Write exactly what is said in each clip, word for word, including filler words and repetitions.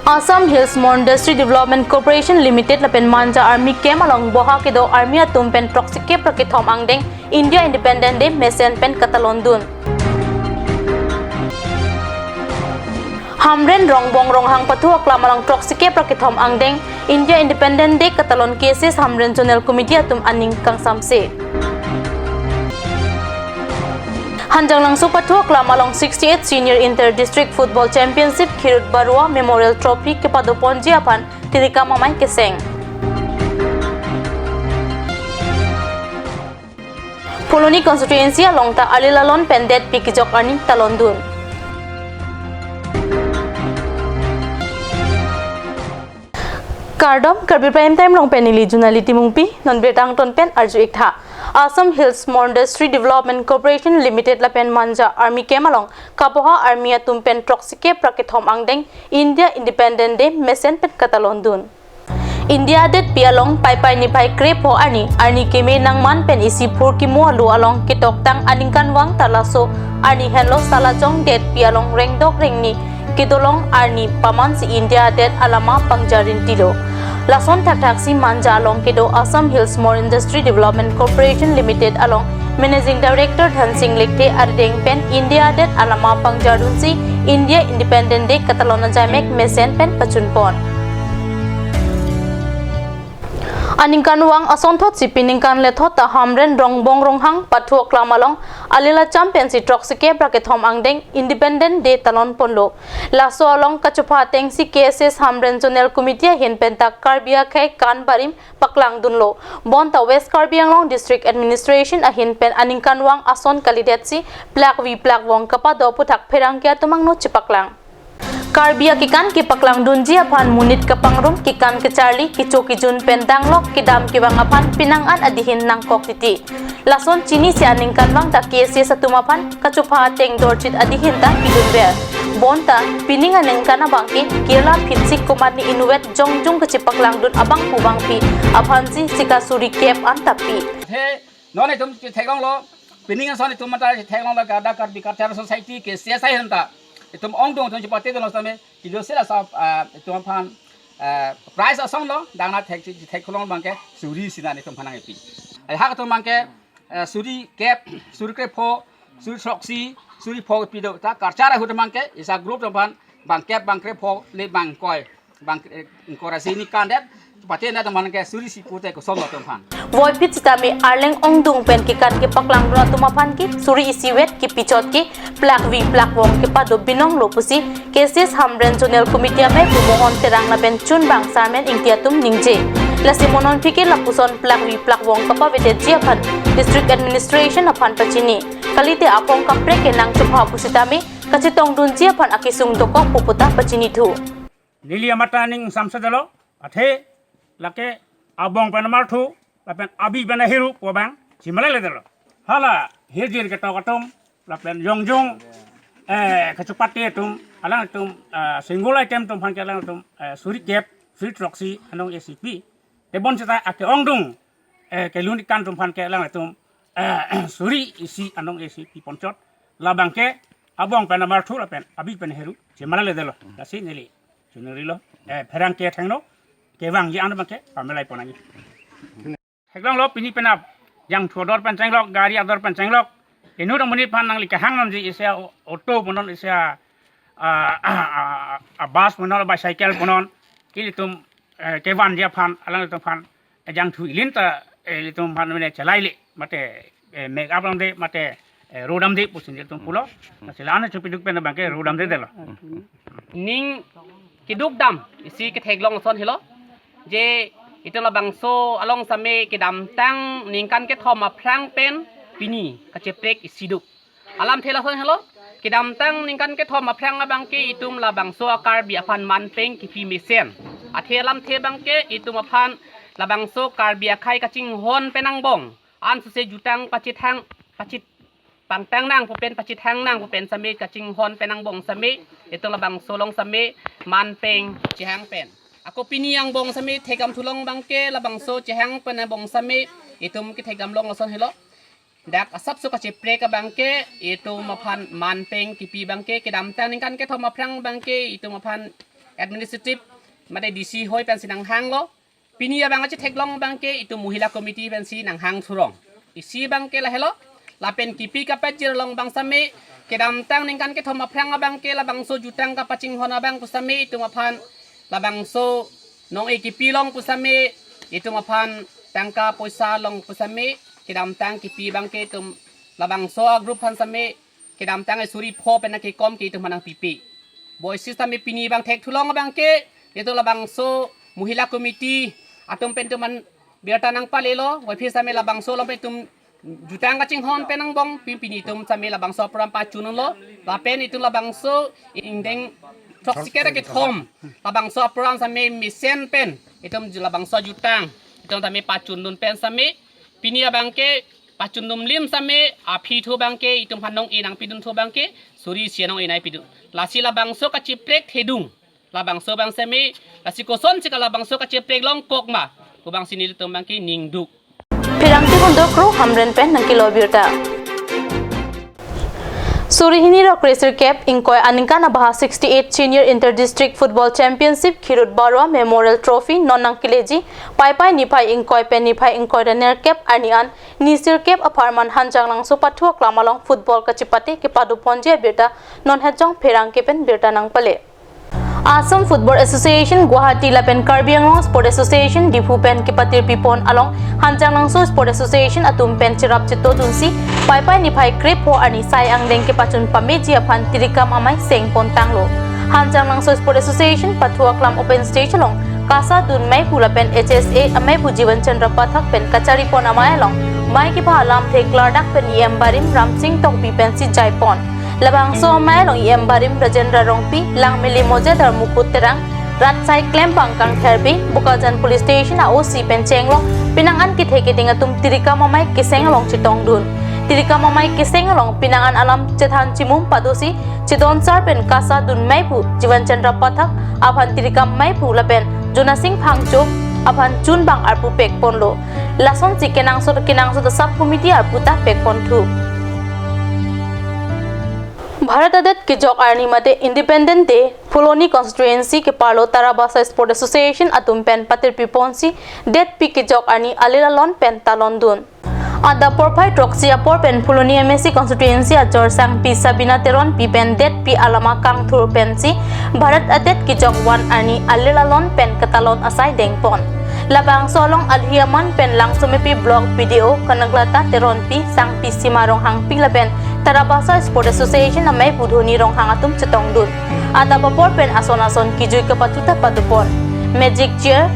Assam Hills Moreh Industry Development Corporation Limited lapen Manja Army Camp along boha kedo army atum pen throksi kep ra kethom angdeng India Independent Day mesen pen katalondun. Hamren Rongbong Ronghang pathu aklam along throksi kep ra kethom angdeng India Independent Day katalon K S S Hamren Zonal Committee atum aning kangsamse. Hanjanglangso pathu aklam along sixty-eight Senior Inter District Football Championship Khirut Barua Memorial Trophy kepadoponji aphan tirikam amei keseng. Phuloni constituency along ta ali lalon pen detpi kejok arni talondun. Kardom, Karbi Prime Time along pen neli Junali Timungpi, non birta angton pen arju-ik tha. Assam Hills Moreh Industry Development Corporation Limited lapen Manja Army Camp along kaboha army atum pen throksi kep ra kethom angdeng India Independent Day mesen pen katalondun. India detpi along Paipai niphai krepho arni, arni keme nangman pen isi phurkimo alu along ketoktang aningkanvang ta laso arni henlo Salajong detpi along rengdok rengni kedolong arni pamansi India det alama pangjar rintilo. Lason thakthaksi Manja along kedo Assam Hills Moreh Industry Development Corporation Limited along Managing Director Dhansing Lekthe arideng pen India det alama pangjardunsi India Independent Day katalon ajaimek mesen pen pachunpon. Aningkanvang asonthotsi piningkan lethot ta Hamren Rongbong Ronghang pathu aklam along ali lacham pensi throksi kep ra kethom angdeng Independent Day talonponlo. Laso along kachopha atengsi K S S Hamren Zonal Committee ahin pen ta Karbi akhei kan barim paklangdunlo. Bonta West Karbi Anglong District Administration ahin pen aningkanvang ason kalidetsi plakvi plakvong kapado aphuthak pherangke atum angno chepaklang. Karbi akekan kepaklangdunji aphan monit kapangrum, kekan kecharli, kecho kejun pen danglok kedam kevang aphan penang an adihin nangkok titi. Lason chinisi aningkanvang ta K S S atum aphan kachopha ateng dorchit adihin ta kedunver. Bonta pining aningkan abangke Kerala phitsi komatne inutvet jongjong kachepaklangdun abang pu bangpi aphansi sika suri kep an tapi. He, non itum chetheklonglo, pining ason itum mata chetheklonglo, Karbi Cultural Society K S S ahin ta itum ongdung atum chepatedunlo sitame, kilo sila sa, ah, itum aphan, ah, prize asonlo, dangna thek, chetheklong abangke suri isi an itum aphan nangkepi. Ai hak atum abangke, eh, suri kep, suri krepho, suri throksi, suri pho pido ta karchar ahut abangke, isa group atum aphan bang kep, bang krepho le bang ingkoi, bang, eh, ingkoi ra isi ni kandet, pate na atum aphan ke suri isi pute kosonlo atum aphan. Voiphit sitame arleng ongdung pen kekan kepaklangdun atum aphan ke suri isivet kepichot ke plakvi plakvong kepado binonglo pusi K S S Hamren Zonal Committee amei pu Mohon Terang lapen chunbang Sarmen Ingti atum ningje. Lasi mo non aphi ke lapuson plakvi plakvong kapavedetji aphan District Administration aphan pachini. Kalite apong kaprek ke nangchopha pusitame kachetongdunji aphan akesung dokok pu puta pachinithu. Neli amata ning samsa dalo, athe lake abong pen amarthu, lapen abi pen ahiru pu abang chimale le dalo. Hala hirjir ketok atum, lapen jongjong, eh, kachopate atum, alangtum, eh, single item atum aphan ke alangtum, eh, suri kep, suri throksi anong isi pi. Tebon seta ake ongdung, eh, kelun ikan atum aphan ke alangtum, eh, suri isi anong isi piponchot. Labangke abong pen amarthu lapen abi pen ahiru chimale le dalo. Lasi neli chunrilo, eh, pherangke athengno kevangji an abangke pamelai pon nangji. Theklonglo pini penap jangthu ador pen chenglok, gari ador pen chenglok. Inut amonit aphan nangli kehang nonji, isi a-auto punon, isi a, a, a, a, a bus punon, bicycle punon. Ilitum, eh, kevanji aphan, alanglitum aphan, eh, jangthu ilin ta, eh, ilitum aphan mene chelaile, mate, eh, make up damde, mate, eh, ro damde pusi nelitum pulo. Lasi la-an chupiduk pen abangke ro damdedetlo. Ning keduk dam isi ketheklong ason helo. Je itum labangso along sitame kedamtang ningkan kethom aphrang pen pini kacheprek isi duk. Alamthe lason helo. Kedamtang ningkan kethom aphrang abangke itum labangso a-Karbi aphan manpeng kipi mesen. Athe alamthe abangke itum aphan labangso Karbi akhei kachinghon pen angbong, ansose jutang pachethang, pachit pangtang nang pu pen, pachethang nang pu pen sitame kachinghon pen angbong sitame itum labangso along sitame manpeng chehang pen. Ako pini angbong sitame thekdam thulong abangke labangso chehang pen angbong sitame itum kethekdam long ason helo. Dak asapso kacheprek abangke itum aphan manpeng kipi abangke kedamtang ningkan kethom aphrang abangke itum aphan administrative mate D C hoi pensi nanghanglo. Pini abang achetheklong abangke itum mohila committee pensi nanghang thurong. Isi abangke lahelo, lapen kipi kapajir along abang same, kedamtang ningkan kethom aphrang abangke labangso jutang kapachinghon abang pu same itum aphan, labangso nong-e kipi along pu same, itum aphan tangka poisa along pu same, kedamtang kipi abangke itum labangso a-group aphan same, kedamtang suri pho pen nangkekom ke itum aphan nangpipe. Boisi same pini abang thekthulong abangke, itum labangso mohila committee atum pen itum aphan birta nangpalelo, boisi same labangso along pen itum jutang kachinghon pen angbong, pi-, pini itum same labangso a-program pachunlo, lapen itum labangso ingdeng throksi kethom, labangso a-program same mesen pen, itum ju-, labangso jutang, itum same pachundun pen same, pini abangke pachundun lim same, aphi thu abangke, itum aphan nong-e nangpidun thu abangke, suri isi nong-e nangpidun. Lasi labangso kachiprek thedung, labangso abang same, lasi kosonsi ka labangso kachiprek longkok ma, pu abangsi nelitum abangke ningduk. Pherangke Kundukro Hamren pen nangkelo birta. Suri hini ra kresirkep ingkoi aningkan abaha sixty-eight Senior Inter District Football Championship Khirut Barua Memorial Trophy non nangkeleji Paipai niphai ingkoi pen niphai ingkoi ra nerkep arni an, nisirkep apharman Hanjanglangso pathu aklam along football kachipate kepadoponji abirta non hetjong pherangke pen birta nangpale. Assam Football Association Guwahati lapen Karbi Anglong Sport Association Diphu pen kepatirpipon along Hanjanglangso Sport Association atum pen cherap chetodunsi Paipai niphai krepho arni sai angdeng kepachun pameji aphan tirikam amei sengpon tanglo. Hanjanglangso Sport Association pathu aklam open stage along KASA dun meipu lapen H S A ameipu Jivan Chandra Pathak pen kacharipon amei along mei kepha alamthe klardak pen E M barim Ramsing Tokbi pensi jaipon. Labangso amei along E M barim Rajendra Rongpi, Langmili Mojadar Mukut Terang, rat sai klembang Kangthir Bey, Bokajan Police Station a O C pen chenglok, pinang an kethe keding atum tirikam amei keseng along chetongdun. Tirikam amei keseng along pinang an alam chethan chimum padosi, chedon sar pen KASA dun meipu Jivan Chandra Pathak aphan tirikam meipu lapen Jonasing Phangcho aphan chunbang arpu pekponlo. Lasonsi kenangsot kenangsot sub committee arpu ta pekponthu. Bharat adet kejok arni mate Independent Day Phuloni Constituency keparlo Tarabasa Sport Association atum pen patirpiponsi detpi kejok arni alel alon pen talondun. Adap porphai throksi apor pen Phuloni M A C Constituency achor sangpi Sabina Teronpi pen detpi alama kangthur pensi Bharat adet kejok van arni alel alon pen ketalon asai dengpon. Labangso along alhi aman pen Langsomepi Block B D O Kanaklata Teronpi, sangpi Sima Ronghangpi lapen Tarabasa Sport Association ameipu Dhoni Ronghang atum chetongdun. Adap apor pen ason ason kejui kepathu ta padopon. Magic chair,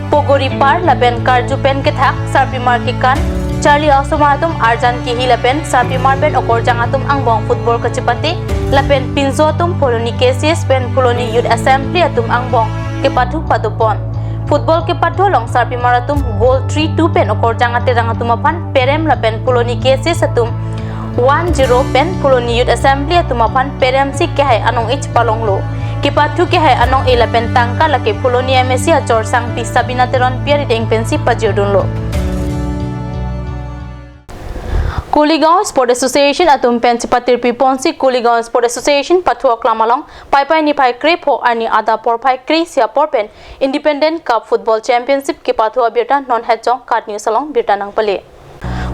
pogori par lapen karju pen kethak, sarpimar kekan, charli asomar atum arjan kehi lapen sarpimar pen okorjang atum angbong football kachipate, lapen pinso atum Phuloni K C S pen Phuloni Youth Assembly atum angbong kepathu padopon. Football kepathu along sarpimar atum goal three two pen okorjang aterang atum aphan perem lapen Phuloni K C S atum one zero pen Phuloni Youth Assembly atum aphan peremsi kehai anong-e chepalonglo. Kepathu kehai anong-e lapen tangka lake Phuloni M A C achor sangpi Sabina Teronpi arideng pensi pajirdunlo. Kuligaon Sport Association atum pen chepatirpiponsi Kuligaon Sport Association pathu aklam along Paipai niphai krepho arni adap porphai kre-isi apor pen Independent Cup Football Championship kepathu abirta non hetjong KAT News along birta nangpale.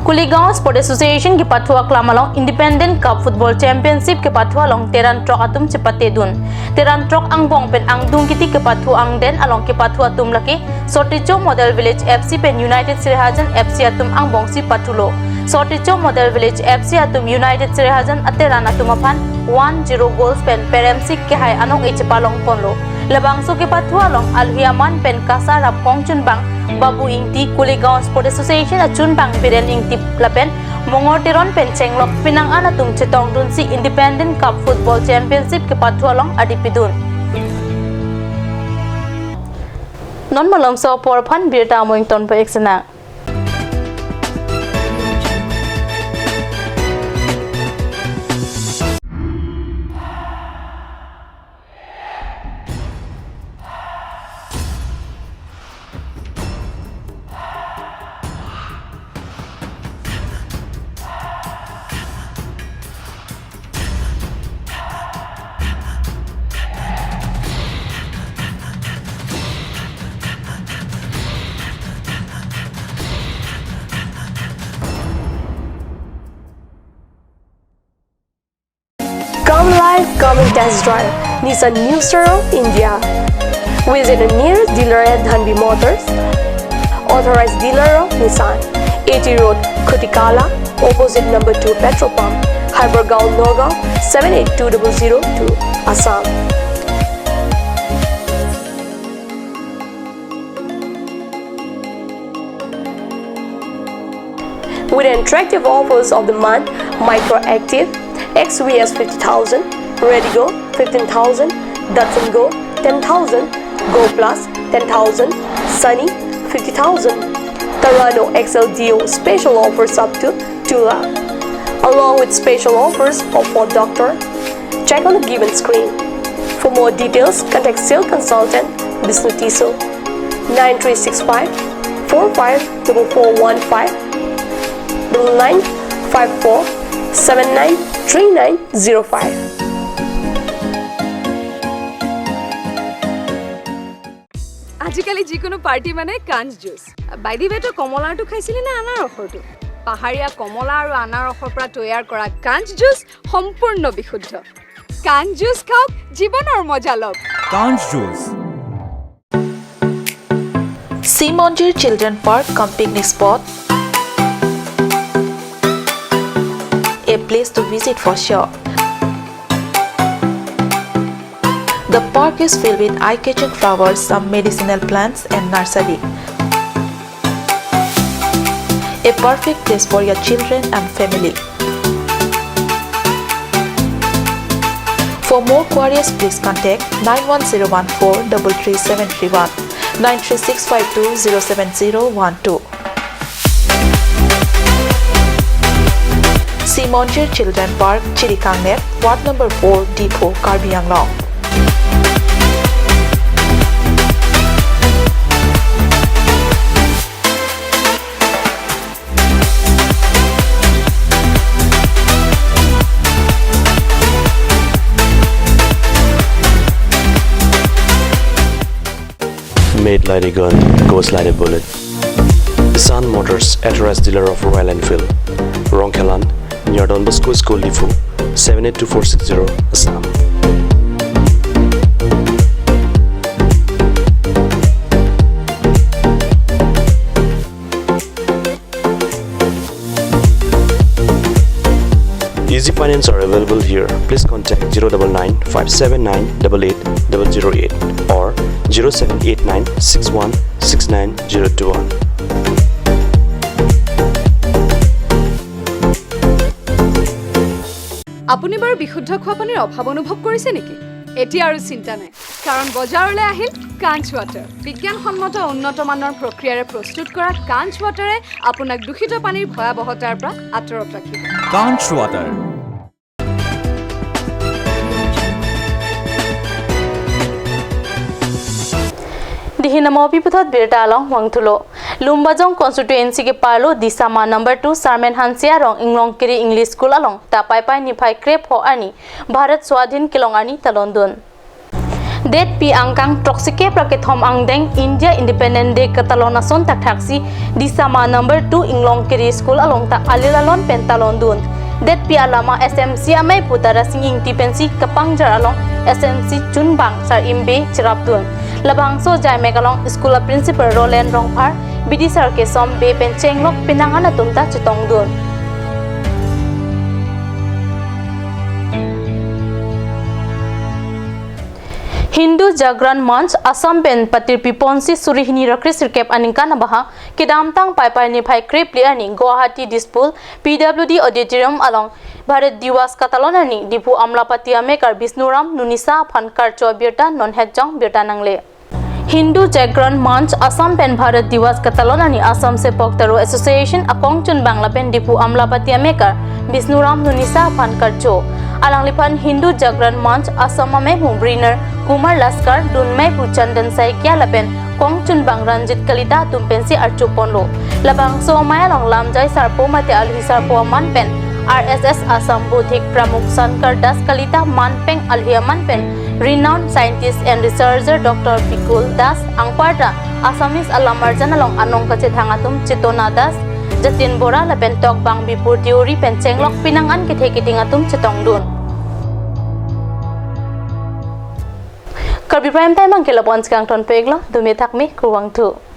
Kuligaon Sport Association kepathu aklam along Independent Cup Football Championship kepathu along Teran throk atum chepatedun. Teran throk angbong pen angdung kiti kepathu angdeng along kepathu atum lake Soticho Model Village F C pen United Srihajan F C atum angbongsi pathulo. Soticho Model Village F C atum United Srihajan ateran atum aphan one zero goals pen peremsi kehai anong-e chepalongponlo. Labangso kepathu along alhi aman pen KASA rapphong chunbang Babu Ingti, Kuligaon Sport Association achunbang Biren Ingti lapen Mongor Teron pen chenglok pinang an atum chetongdunsi Independent Cup Football Championship kepathu along adipidun. Non malomso apor aphan birta amoing tonpo eksena. Come live, come and test drive Nissan New Star of India. Visit a nearest dealer at Dhanvi Motors, authorized dealer of Nissan, A T Road, Khutikala, opposite number two petrol pump, Hypergaon, Nagaon, seven eight two double zero two, Assam. With attractive offers of the month, Micra Active, X V S fifty thousand, Redigo fifteen thousand, Datsun Go ten thousand, Go Plus ten thousand, Sunny fifty thousand, Terrano X L D O special offers up to two lakh, along with special offers of Ford Doctor. Check on the given screen. For more details, contact sales consultant Bishnu Tisso, nine three six five four five double four one five, double nine five four seven nine three nine zero five. আজিকালি যিকোনো পাৰ্টি মানে কাঞ্চ juice. By the ৱে, তই কমলাৰটো খাইছিলি নে আনাৰসৰটো? পাহাৰীয়া কমলা আৰু আনাৰসৰ পৰা তৈয়াৰ কৰা কাঞ্চ জুচ সম্পূৰ্ণ বিশুদ্ধ। কাঞ্চ জুচ খাওক, জীৱনৰ মজা লওক। Kanch Juice. Simonjir Children Park cum picnic spot. A place to visit for sure. The park is filled with eye-catching flowers, some medicinal plants and nursery. A perfect place for your children and family. For more queries, please contact nine one zero one four double three seven three one, nine three six five two zero seven zero one two. Simonjir Children Park, Chirikangnet, Ward number four, Diphu, Karbi Anglong. Made like a gun, goes like a bullet. Sun Motors, authorized dealer of Royal Enfield. Rongkhelan, near Don Bosco School, Diphu, seven eight two four six zero, Assam. Easy finance are available here. Please contact zero double nine five seven nine double eight double zero eight or zero seven eight nine six one six nine zero two one. আপুনি বাৰু বিশুদ্ধ খোৱা পানীৰ অভাৱ অনুভৱ কৰিছে নেকি? এতিয়া আৰু চিন্তা নাই, কাৰণ বজাৰলৈ আহিল কাঞ্চ ৱাটাৰ। বিজ্ঞানসন্মত উন্নত মানৰ প্ৰক্ৰিয়াৰে প্ৰস্তুত কৰা কাঞ্চ ৱাটাৰে আপোনাক দূষিত পানীৰ ভয়াৱহতাৰ পৰা আঁতৰত ৰাখিব। Kanch Water. Dihina mopi puthot birta along vangthulo. Lumbajong constituency ke parlo Disama number two Sarmen Hanse arong Inglongkiri English School along ta Paipai niphai krepho arni Bharat Swadhin kelong arni talondun. Detpi angkang throksi kep ra kethom angdeng India Independent Day katalon ason thakthaksi Disama number two Inglongkiri School along ta alil alon pen talondun. Detpi alama S M C amei puta Rasing Ingti pensi kapangjar along S M C chunbang Sar Imbe cherapdun. Labangso ajaimek along school a principal Roland Rongphar, B D sir kesom Bey pen chenglok pinangan atum ta chetongdun. Hindu Jagran Manch Assam pen patirpi ponsi suri hini ra kresirkep aningkan abahak kedamtang Paipai niphai krepli arni Guwahati Dispur P W D Auditorium along Bharat Diwas katalon arni Diphu Amlapati amekar Bisnuram Nunisa aphan karcho abirta non hetjong birta nangle. Hindu Jagran Manch Assam pen Bharat Diwas katalon arni Assam Sepok Taro Association akongchunbang lapen Diphu Amlapati amekar Bisnuram Nunisa aphan karcho. Alangliphan Hindu Jagran Manch Assam amei pu Briner Kumar Laskar, dun mei pu Chandan Saikia lapen kongchunbang Ranjit Kalita atum pensi archo ponlo. Labangso amei along lamjai sarpo mate alhi sarpo aman pen R S S Assam Bauddhik Pramukh Shankar Das Kalita manpeng alhi aman pen renowned scientist and researcher Doctor Bikul Das, anparta Assamese alamarjan along anong kachethang atum Chetona Das, Jatin Bora lapen Tokbang Bipur Deuri pen chenglok pinangan kethe keding atum chetongdun. Prime Time abangke lapu-an si kangtonpiklo, dumi thakmi, kurvangthu.